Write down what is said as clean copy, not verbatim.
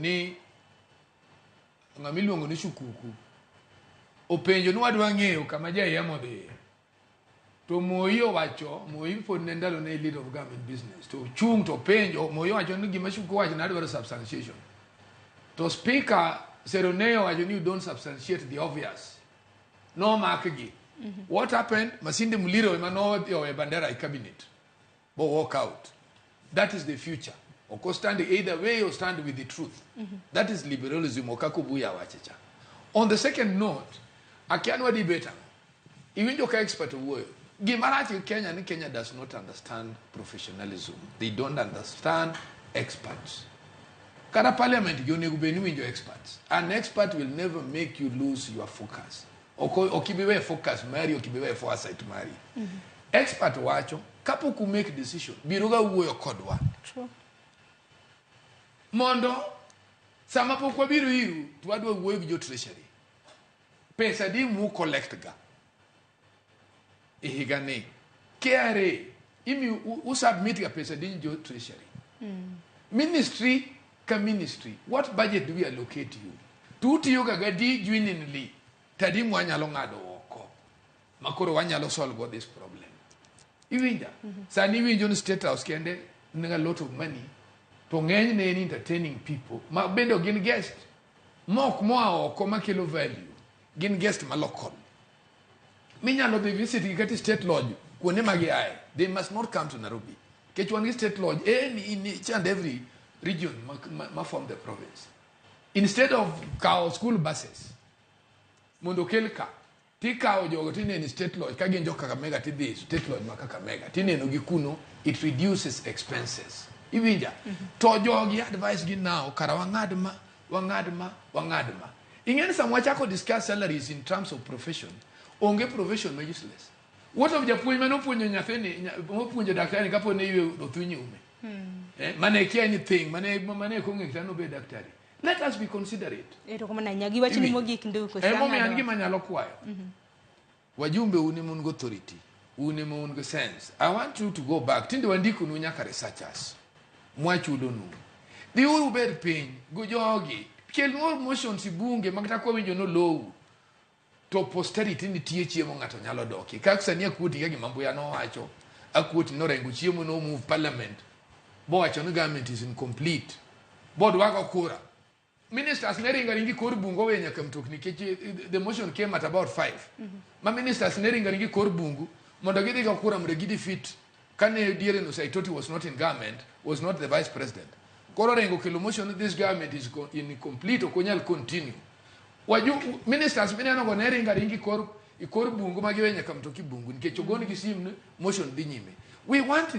ni ng'ama iluongo ni Shukuku openjo ni wadwa ng'eyo kama JM odhiye. To Moi owacho, Moi pod ne ndalo ne leader of government business. To chung to penjo, Moi owacho ni gima Shukuku owacho ne adwaro substantiation. To speaker Seroney owacho ni you don't substantiate the obvious. Nomakgi. What happened? Masinde Muliro ema nodhi owe bandera e cabinet. Bo walk out. That is the future. Ok stand either way or stand with the truth. That is liberalism ok kaka Obuya wache cha. On the second note, akia ni wadebate ang'o. Iwinjo ka expert owuoyo. Gima rach gi Kenya ni Kenya does not understand professionalism. They don't understand experts. Kata parliament gi onego bed ni winjo experts. An expert will never make you lose your focus. Ok ibi we focus mari, ok ibi we foresight mari. Expert wacho, kapok u make decision, biro ga wuoyo kodwa. True. Mondo sama pok wabiro iru, to wadwa wuoyo gi jo treasury. Pesa di mu collect ga e higa ni. KRA, imi u submit ga pesa di jo treasury. Ministry ka ministry, what budget do we allocate you? To utiyo ga gadi genuinely, tadi mwanyalo ng'ado oko. Makoro wanyalo solve go this problem. Iwinja? Sani iwinjo ni State House kende nigi a lot of money to ng'enyne en entertaining people ma bende ok gin guest mok moa oko makelo value gin guest ma local minyalo dhi visit gi kata state lodge kuonde ma giaye. They must not come to Nairobi nikech wan gi state lodge en in each and every region ma form the province. Instead of kawo school buses mondo okel ka tikawo jogo tineno state lodge ka gin jo Kakamega tidhi state lodge ma Kakamega tineno gi kuno. It reduces expenses, iwinja? To jogi advice gi now kara wang'ad ma wang'ad ma wang'ad ma ing'e ni sama wachako discuss salaries in terms of profession, onge profession ma useless. What of japuonj mane opuonjo nyathini mopuonjo daktari kapo ne ywe othuny ume, mane kia anything, mane ok ong'e kata nobed daktari? Let us be considerate. Erokamano ahinya. Gi wachni Iwinjo? mogik, Nduku. Emomiyo an gima nyalo kwayo wajumbe, un ema un gi authority, un ema un gi sense. I want you to go back. Tinde wandikonu nyaka researchers mwachulonu, dhiuru ubed piny gi jogi, kelnwa motions i bunge ma kata kwawinjo nolowu to posterity nitie chiemo ng'ato nyalo dokie. Kaka sani akuoti ka gima Mbuya nowacho, akuoti norengo chiemo no move parliament bowacho ni government is incomplete bodwago kura. Ministers ne ringo aringa e kor bungu owe nyaka mtokni nikech the motion came at about 5 ma ministers ne ringo aringa e kor bungu mondo gidhi go kura mondo gidefeat. Kane diere no Saitoti was not in government, was not the vice president. Koro Orengo kelo motion ni this government is incomplete, ok onyal continue. Waju ministers mineno go ne ringo aringa e kor bungu ma giwe nyaka mtoki bungu nikech ogonegi sim ni motion dhi nyime. We want